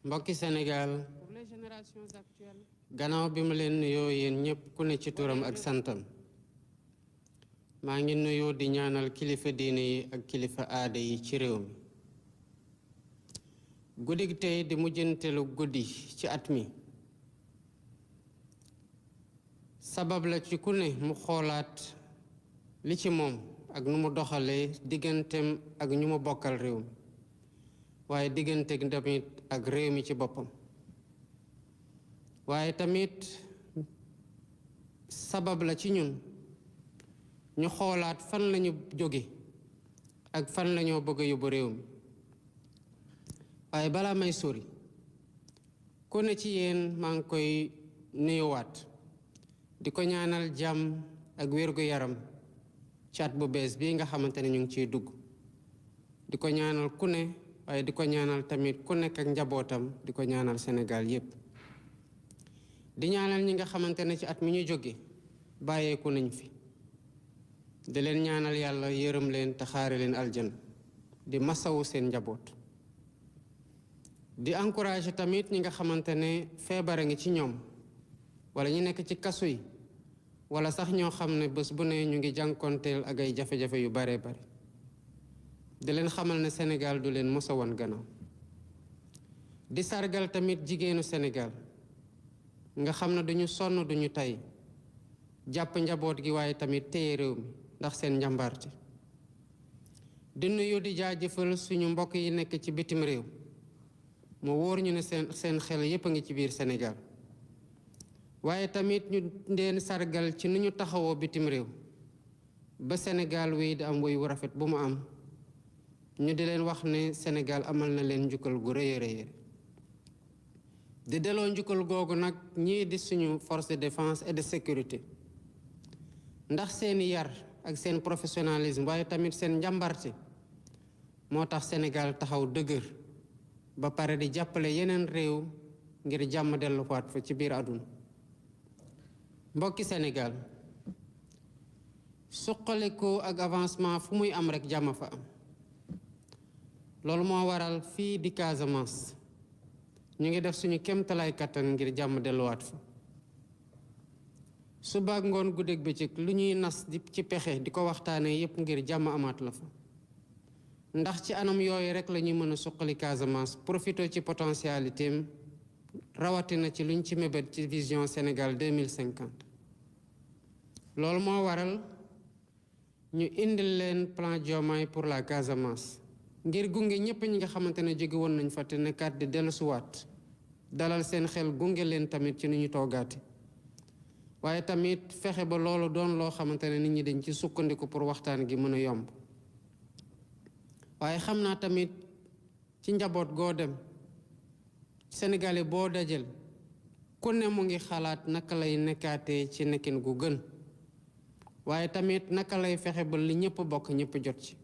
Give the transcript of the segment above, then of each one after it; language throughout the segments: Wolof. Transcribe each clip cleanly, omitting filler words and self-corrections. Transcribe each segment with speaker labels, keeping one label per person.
Speaker 1: mbokki Sénégal
Speaker 2: pour les générations actuelles.
Speaker 1: gannaaw bi mu leen nuyoo yéen ñëpp ku ne ci turam ak santam maa ngi nuyoo di ñaanal kilifa diine yi ak kilifa aada yi ci réew mi. guddi tey di mujjanteelu guddi ci at mi sabab la ci ku ne mu xoolaat li ci moom ak nu mu doxalee digganteem ak ñu mu bokkal réew mi waaye diggante tamit ak réew mi ci boppam. waaye tamit sabab la ci ñun ñu xoolaat fan lañu jóge ak fan lañoo bëgg a yóbbu réew mi. waaye balaa may sori ku ne ci yéen maa ngi koy nuyuwaat di ko ñaanal jàmm ak wér-gu-yaram ci at bu bees bii nga xamante ne ñu ngi ciy dugg. di ko ñaanal ku ne waaye di ko ñaanal tamit ku nekk ak njabootam di ko ñaanal Sénégal yépp. di ñaanal ñi nga xamante ne ci at mi ñu jóge bàyyeeku nañ fi di leen ñaanal yàlla yërëm leen te xaare leen aljana di masawu seen njaboot. di encourager tamit ñi nga xamante ne feebar a ngi ci ñoom wala ñu nekk ci kasu yi wala sax ñoo xam ne bés bu ne ñu ngi jànkonteel ak ay jafe-jafe yu bare bare di leen xamal ne Sénégal du leen mos a woon gannaaw. di sargal tamit jigéenu Sénégal nga xam ne duñu sonn duñu tay jàpp njaboot gi waaye tamit téye réew mi ndax seen njàmbaarte. di nuyu di jaajëfal suñu mbokk yi nekk ci bitim réew mu wóor ñu ne seen xel yépp a ngi ci biir Sénégal waaye tamit ñu leen sargal ci ni ñu taxawoo bitim réew ba Sénégal wéy di am woy wu rafet bu mu am ñu di leen wax ne Sénégal amal na leen njukkal gu rëy a rëy. di delloo njukkal googu nag ñii di suñu force de défense et de sécurité ndax seeni yar ak seen professionnalisme waaye tamit seen njàmbarte moo tax Sénégal taxaw dëgër ba pare di jàppale yeneen réew ngir jàmm delluwaat fa ci biir àdduna. mbokki Sénégal suqaliku ak avancement fu muy am rekk jàmm fa am loolu moo waral fii di Casamance ñu ngi def suñu kéemtalaay kattan ngir jàmm delluwaat fa. suba ak ngoon guddeeg bëccëg lu ñuy nas di ci pexe di ko waxtaanee yépp ngir jàmm amaat la fa ndax ci anam yooyu rekk la ñuy mën a suqali Casamance profité ci potentialité am rawatina ci luñ ci mébét ci vision Sénégal 2050. loolu moo waral ñu indil leen plan Diomaye pour la Casamance ngir gunge ñépp ñi nga xamante ne jóge woon nañ fa te nekkaat di dellusiwaat dalal seen xel gunge leen tamit ci ni ñu toogaate waaye tamit fexe ba loolu doon loo xamante ne nit ñi dañ ci sukkandiku pour waxtaan gi mën a yomb. waaye xam naa tamit ci njaboot goo dem Sénégalais boo dajal ku ne mu ngi xalaat naka lay nekkaatee ci nekkin gu gën waaye tamit naka lay fexe ba li ñëpp bokk ñëpp jot ci.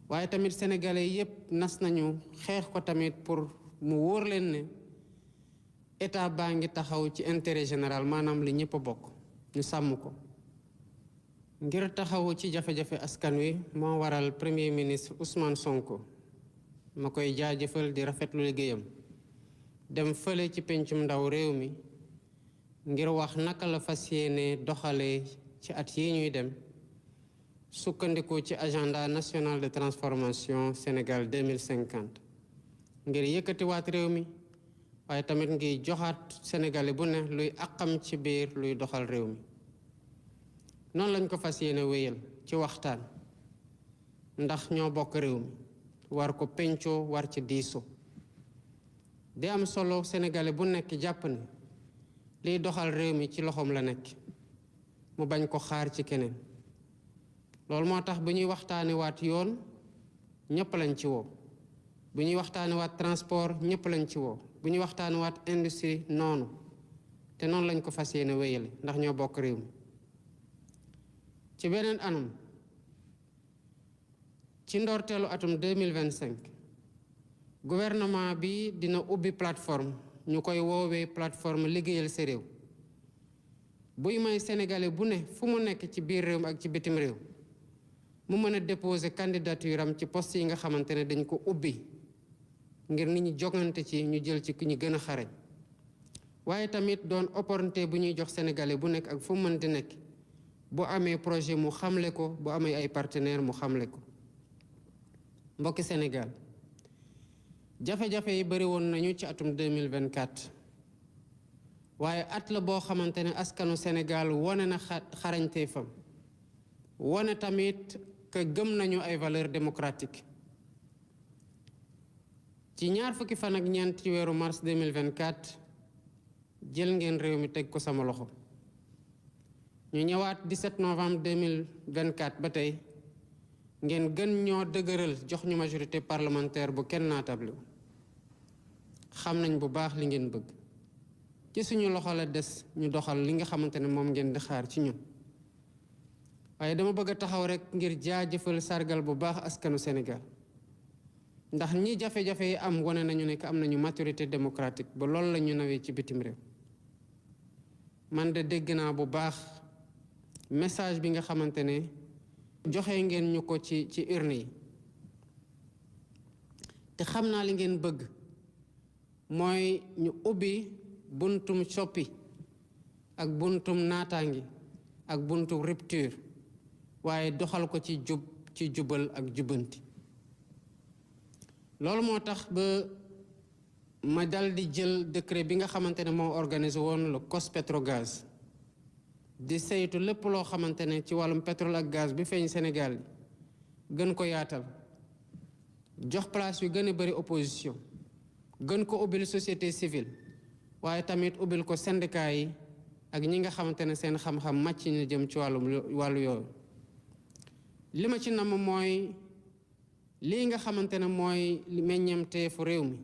Speaker 1: waaye tamit Sénégalais yépp nas nañu xeex ko tamit pour mu wóor leen ne état baa ngi taxaw ci intérêt général maanaam li ñëpp bokk ñu sàmm ko. ngir taxawu ci jafe-jafe askan wi moo waral premier ministre Ousmane Sonko ma koy jaajëfal di rafetlu liggéeyam dem fële ci pencum ndaw réew mi ngir wax naka la fas yéene doxalee ci at yi ñuy dem sukkandiku ci agenda national de transformation Sénégal 2050 ngir yëkkatiwaat réew mi waaye tamit ngi joxaat Sénégalais bu ne luy àqam ci biir luy doxal réew mi. noonu lañ ko fas yéene wéyal ci waxtaan ndax ñoo bokk réew mi war ko pencoo war ci diisoo di am solo Sénégalais bu nekk jàpp ne liy doxal réew mi ci loxoom la nekk mu bañ ko xaar ci keneen. loolu moo tax bu ñuy waxtaane waat yoon ñëpp lañ ci woo bu ñuy waxtaane waat transport ñëpp lañ ci woo bu ñuy waxtaane waat industrie noonu te noonu lañ ko fas yéene wéyale ndax ñoo bokk réew mi. ci beneen anam ci ndorteelu atum 2025 gouvernement bi dina ubbi plateforme ñu koy woowee plateforme liggéeyal sa réew buy may sénégalais bu ne fu mu nekk ci biir réew mi ak ci bitim réew mu mën a déposer candidature am ci poste yi nga xamante ne dañ ko ubbi ngir nit ñi jogante ci ñu jël ci ku ñu gën a xarañ waaye tamit doon opportunité bu ñuy jox sénégalais bu nekk ak fu mu mënti nekk bu amee projet mu xamle ko bu amee ay partenaires mu xamle ko mbokki Sénégal jafe-jafe yi bëri woon nañu ci atum 2024 waaye at la boo xamante ne askanu Sénégal wane na xarañteefam wane tamit que gëm nañu ay valeurs démocratiques ci ñaar fukki fan ak ñeent ci weeru mars 2024 jël ngeen réew mi teg ko sama loxo ñu ñëwaat 17 novembre 2024 ba tey ngeen gën ñoo dëgëral jox ñu majorité parlementaire bu kenn naatable xam nañ bu baax li ngeen bëgg ci suñu loxo la des ñu doxal li nga xamante ne moom ngeen di xaar ci ñun waaye dama bëgg a taxaw rek ngir jaajëfal sargal bu baax askanu Sénégal ndax ñi jafe-jafe yi am wane nañu ne am nañu maturité démocratique ba loolu la ñu nawee ci bitim réew man de dégg naa bu baax message bi nga xamante ne joxe ngeen ñu ko ci urne yi te xam naa li ngeen bëgg mooy ñu ubbi buntum soppi ak buntum naataangi ak buntum rupture waaye doxal ko ci jubal ak jubbanti loolu moo tax ba ma dal di jël décret bi nga xamante ne moo organisé woon le COS-Petrogaz di saytu lépp loo xamante ne ci wàllum pétrole ak gaz bi feeñ Sénégal gën ko yaatal jox place yu gën a bëri opposition gën ko ubbil société civile waaye tamit ubbil ko syndicat yi ak ñi nga xamante ne seen xam-xam màcc ñu jëm ci wàllu yooyu li ma ci namm mooy lii nga xamante ne mooy meññeemteefu réew mi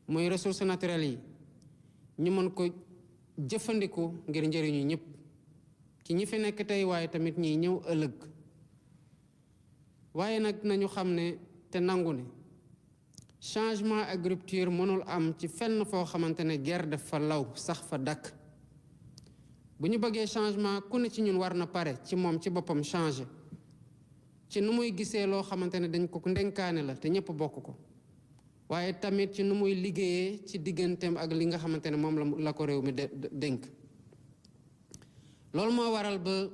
Speaker 1: mooy ressources naturelles yi ñu mën ko jëfandiku ngir njëriñu ñëpp ci ñi fi nekk tey waaye tamit ñiy ñëw ëllëg waaye nag nañu xam ne te nangu ne changement ak rupture mënul am ci fenn foo xamante ne guerre daf fa law sax fa dakk bu ñu bëggee changement ku ne ci ñun war na pare ci moom ci boppam changer ci nu muy gisee loo xamante ne dañ ko ndenkaane la te ñëpp bokk ko waaye tamit ci nu muy liggéeyee ci digganteem ak li nga xamante ne moom la ko réew mi dénk loolu moo waral ba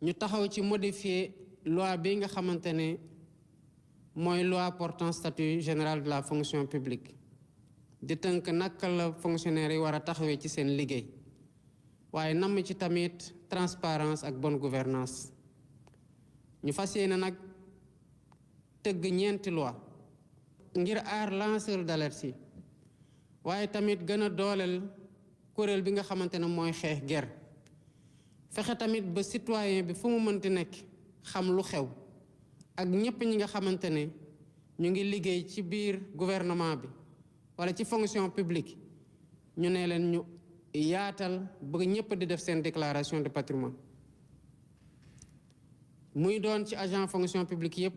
Speaker 1: ñu taxaw ci modifier loi bi nga xamante ne mooy loi portant statut général de la fonction publique di tënk naka la fonctionnaire yi war a taxawee ci seen liggéey waaye namm ci tamit transparence ak bonne gouvernance ñu fas yéene nag tëgg ñeenti loi ngir aar lanceur d'alerte yi waaye tamit gën a dooleel kuréel bi nga xamante ne mooy xeex guerre fexe tamit ba citoyen bi fu mu mënti nekk xam lu xew ak ñëpp ñi nga xamante ne ñu ngi liggéey ci biir gouvernement bi wala ci fonction publique ñu ne leen ñu yaatal ba ñëpp di def seen déclaration de patrimoine muy doon ci agent fonction publique yëpp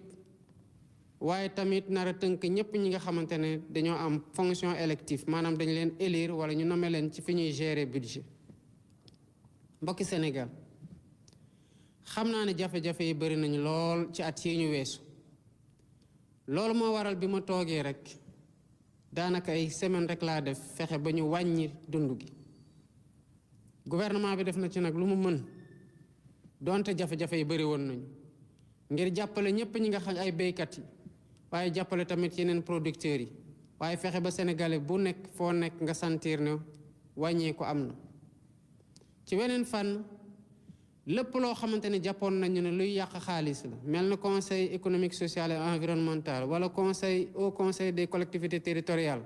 Speaker 1: waaye tamit nar a tënk ñëpp ñi nga xamante ne dañoo am fonction élective maanaam dañu leen élire wala ñu nommé leen ci fi ñuy gérer budget mbokki Sénégal xam naa ne jafe-jafe yi bëri nañu lool ci at yi ñu weesu loolu moo waral bi ma toogee rek daanaka ay semaine rek laa def fexe ba ñu wàññi dund gi gouvernement bi def na ci nag lu mu mën donte jafe-jafe yi bëri woon nañu ngir jàppale ñëpp ñi nga xam ay béykat yi waaye jàppale tamit yeneen producteurs yi waaye fexe ba sénégalais bu nekk foo nekk nga sentir ne wàññee ko am na ci weneen fan lépp loo xamante ne jàppoon nañu ne luy yàq xaalis la mel na conseil économique social et environnemental wala au conseil des collectivités territoriales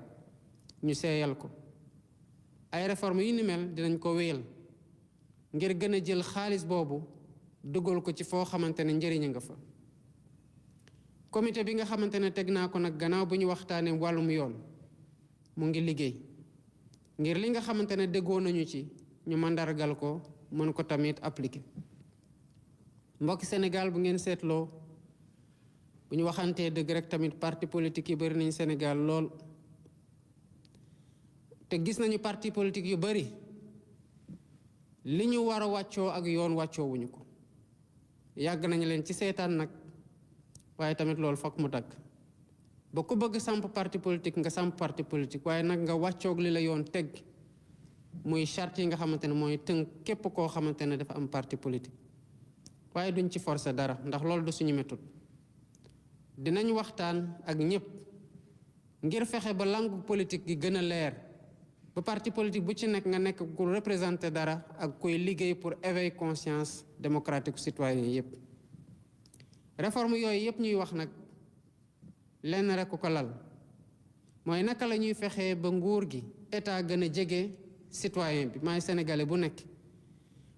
Speaker 1: ñu seeyal ko ay réformes yu ni mel dinañ ko wéyal ngir gën a jël xaalis boobu dugal ko ci foo xamante ne njëriñ nga fa comité bi nga xamante ne teg naa ko nag gannaaw bu ñu waxtaanee wàllum yoon mu ngi liggéey ngir li nga xamante ne déggoo nañu ci ñu mandargal ko mën ko tamit appliquer mbokki Sénégal bu ngeen seetloo bu ñu waxantee dëgg rek tamit parti politique yi bari nañu Sénégal lool te gis nañu parti politique yu bari li ñu war a wàccoo ak yoon wàccoowuñu ko yàgg nañu leen ci seetaan nag waaye tamit loolu fokk mu dagg ba ku bëgg samp parti politique nga samp parti politique waaye nag nga wàccoog li la yoon teg muy charte yi nga xamante ne mooy tënk képp koo xamante ne dafa am parti politique waaye duñ ci forcer dara ndax loolu du suñu méthode dinañ waxtaan ak ñëpp ngir fexe ba langue politique gi gën a leer ba parti politique bu ci nekk nga nekk ku représenter dara ak kuy liggéey pour éveiller conscience démocratique citoyen yépp réforme yooyu yépp ñuy wax nag lenn rek ko lal mooy naka la ñuy fexee ba nguur gi état gën a jege citoyen bi maay sénégalais bu nekk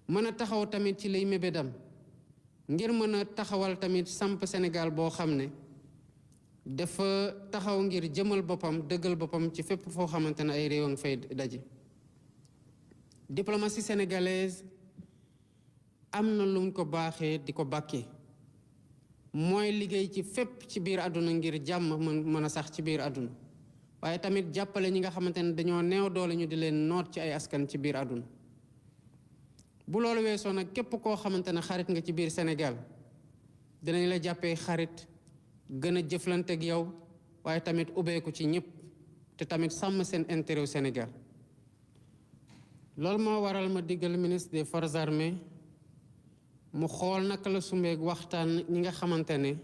Speaker 1: mën a taxaw tamit ci lay mébédam ngir mën a taxawal tamit samp Sénégal boo xam ne dafa taxaw ngir jëmal boppam dëggal boppam ci fépp foo xamante ne ay réew a ngi fay daje. diplomatie sénégalaise am na lu mu ko baaxee di ko bàkkee mooy liggéey ci fépp ci biir àdduna ngir jàmm mën a sax ci biir àdduna waaye tamit jàppale ñi nga xamante ne dañoo neew doole ñu di leen noot ci ay askan ci biir àdduna. bu loolu weesoo nag képp koo xamante ne xarit nga ci biir Sénégal dinañ la jàppee xarit gën a jëflante ak yow waaye tamit ubbeeku ci ñëpp te tamit sàmm seen intérêt au Sénégal. loolu moo waral ma diggal ministre des forces armées mu xool naka la sumbeeg waxtaan ñi nga xamante ne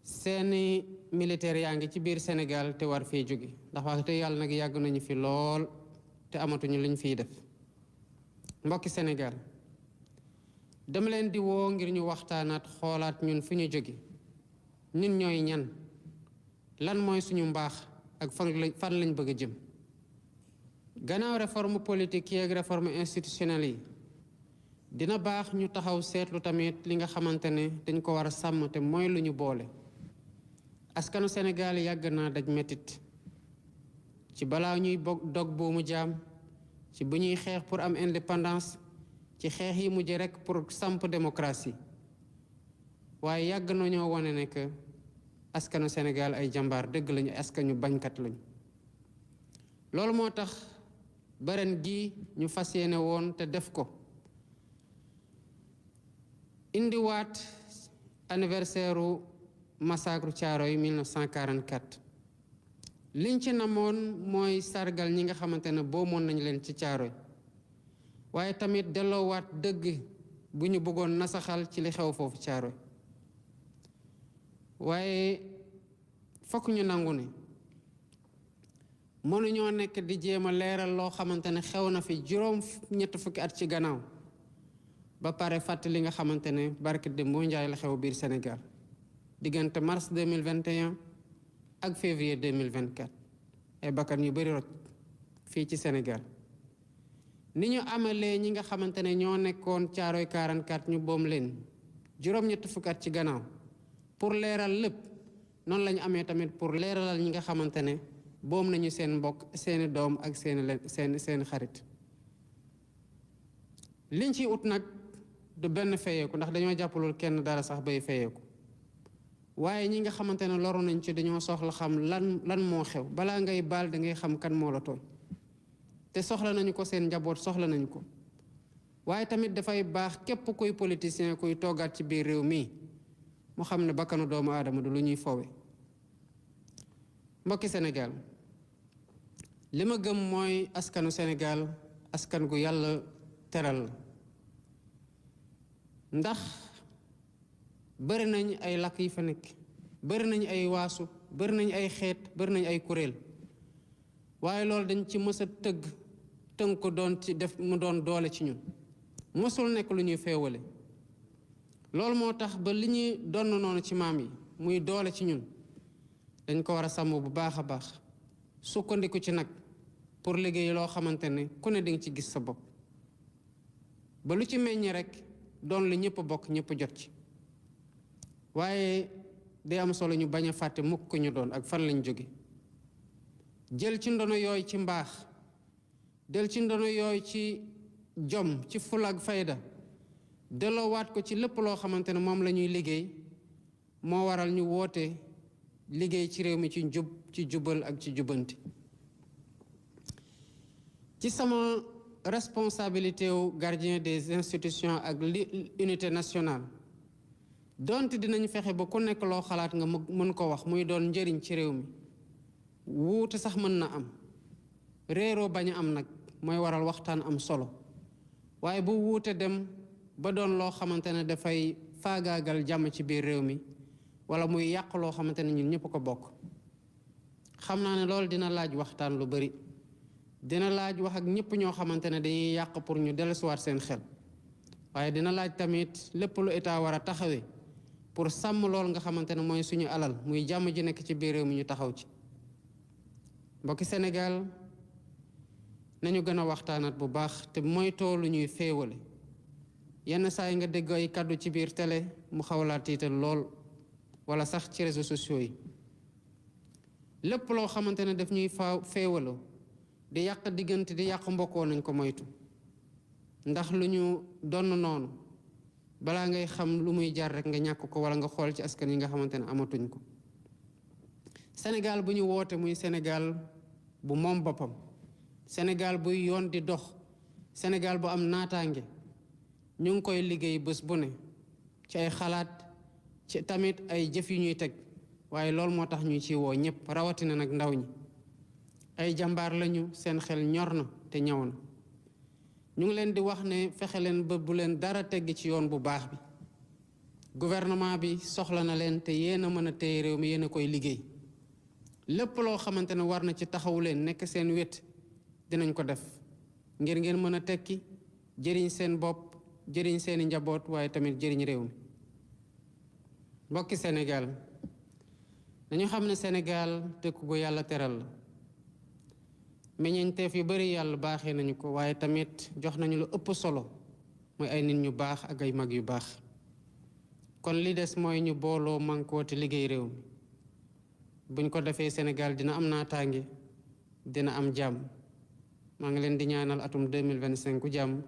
Speaker 1: seeni militaires yaa ngi ci biir Sénégal te war fee jóge ndax wax te yàlla nag yàgg nañu fi lool te amatuñu luñ fiy def. mbokki Sénégal dama leen di woo ngir ñu waxtaanaat xoolaat ñun fi ñu jóge ñun ñooy ñan lan mooy suñu mbaax ak fan lañ bëgg a jëm. gannaaw réforme politique yi ak réforme institutionnelle yi dina baax ñu taxaw seetlu tamit li nga xamante ne dañ ko war a sàmm te mooy lu ñu boole. askanu Sénégal yàgg naa daj metit ci balaa ñuy dog buumu jaam ci bu ñuy xeex pour am indépendance ci xeex yi mujj rekk pour samp démocratie waaye yàgg nañoo wane ne que askanu Sénégal ay jàmbaar dëgg lañu ay askanu bañkat lañu. loolu moo tax baren gi ñu fas yéene woon te def ko indiwaat anniversaire u massacre Thiaroye 1944 liñ ci namoon mooy sargal ñi nga xamante ne boomoon nañu leen ci Thiaroye waaye tamit delloowaat dëgg bu ñu bëggoon nasaxal ci li xew foofu Thiaroye waaye fokk ñu nangu ne mënuñoo nekk di jéem a leeral loo xamante ne xew na fi juróom-ñett fukki at ci gannaaw ba pare fàtte li nga xamante ne barke Dembo Njaay la xew biir Sénégal diggante mars 2021 ak février 2024 ay bakkan yu bari rot fii ci Sénégal ni ñu amalee ñi nga xamante ne ñoo nekkoon Thiaroye 44 ñu boom leen juróom-ñett fukki at ci gannaaw pour leeral lépp noonu la ñu amee tamit pour leeralal ñi nga xamante ne boom nañu seen mbokk seeni doom ak seeni xarit. liñ ci ut nag du benn feyeeku ndax dañoo jàppalul kenn dara sax bay feyeeku waaye ñi nga xamante ne loru nañ ci dañoo soxla xam lan moo xew balaa ngay baal da ngay xam kan moo la tooñ te soxla nañu ko seen njaboot soxla nañu ko waaye tamit dafay baax képp kuy politicien kuy toogaat ci biir réew mi mu xam ne bakkanu doomu aadama du lu ñuy fowe. mbokki Sénégal li ma gëm mooy askanu Sénégal askan gu yàlla teral ndax bëri nañ ay làkk yi fa nekk bëri nañ ay waasu bëri nañ ay xeet bëri nañ ay kuréel waaye loolu dañ ci mës a tënk ko doon ci def mu doon doole ci ñun mësul nekk lu ñuy feewale loolu moo tax ba li ñuy donn noonu ci maam yi muy doole ci ñun dañ ko war a sàmm bu baax a baax sukkandiku ci nag pour liggéey loo xamante ne ku ne dinga ci gis sa bopp ba lu ci meññ rek doon lu ñëpp bokk ñëpp jot ci waaye day am solo ñu bañ a fàtte mukk ko ñu doon ak fan lañ jóge jël ci ndono yooyu ci mbaax jël ci ndono yooyu ci jom ci fula ak fayda delloowaat ko ci lépp loo xamante ne moom la ñuy liggéey moo waral ñu woote liggéey ci réew mi ci njub ci jubal ak ci jubanti ci sama responsabilité wu gardien des institutions ak l'unité nationale donte dinañ fexe ba ku nekk loo xalaat nga mën ko wax muy doon njëriñ ci réew mi wuute sax mën na am réeroo bañ a am nag mooy waral waxtaan am solo waaye bu wuute dem ba doon loo xamante ne dafay faagaagal jàmm ci biir réew mi wala muy yàq loo xamante ne ñun ñëpp ko bokk xam naa ne loolu dina laaj waxtaan lu bari dina laaj wax ak ñëpp ñoo xamante ne dañuy yàq pour ñu dellusiwaat seen xel waaye dina laaj tamit lépp lu état war a taxawee pour sàmm lool nga xamante ne mooy suñu alal muy jàmm ji nekk ci biir réew mi ñu taxaw ci mbokki Sénégal nañu gën a waxtaanat bu baax te moytoo lu ñuy féewale yenn saa yi nga dégg ay kàddu ci biir télé mu xawlaa tiital lool wala sax ci réseaux sociaux yi lépp loo xamante ne daf ñuy féewaloo di yàq diggante di yàq mbokkoo nañ ko moytu ndax lu ñu donn noonu balaa ngay xam lu muy jar rek nga ñàkk ko wala nga xool ci askan yi nga xamante ne amatuñ ko Sénégal bu ñu woote muy Sénégal bu moom boppam Sénégal buy yoon di dox Sénégal bu am naataange ñu ngi koy liggéey bés bu ne ci ay xalaat ci tamit ay jëf yu ñuy teg waaye loolu moo tax ñu ci woo ñëpp rawatina nag ndaw ñi ay jàmbaar lañu seen xel ñor na te ñaw na ñu ngi leen di wax ne fexe leen ba bu leen dara tegg ci yoon bu baax bi gouvernement bi soxla na leen te yéen a mën a téye réew mi yéen a koy liggéey lépp loo xamante ne war na ci taxawu leen nekk seen wet dinañ ko def ngir ngeen mën a tekki jëriñ seen bopp jëriñ seeni njaboot waaye tamit jëriñ réew mi mbokki Sénégal dañu xam ne Sénégal dëkk gu yàlla teral la meññeenteef yu bari yàlla baaxee nañu ko waaye tamit jox nañu lu ëpp solo mooy ay nit ñu baax ak ay mag yu baax kon li des mooy ñu booloo mànkoo te liggéey réew mi buñ ko defee Sénégal dina am naataange dina am jàmm maa ngi leen di ñaanal atum 2025 jàmm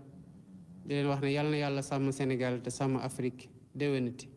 Speaker 1: di leen wax ne yàlla na yàlla sàmm Sénégal te sàmm Afrique déwénati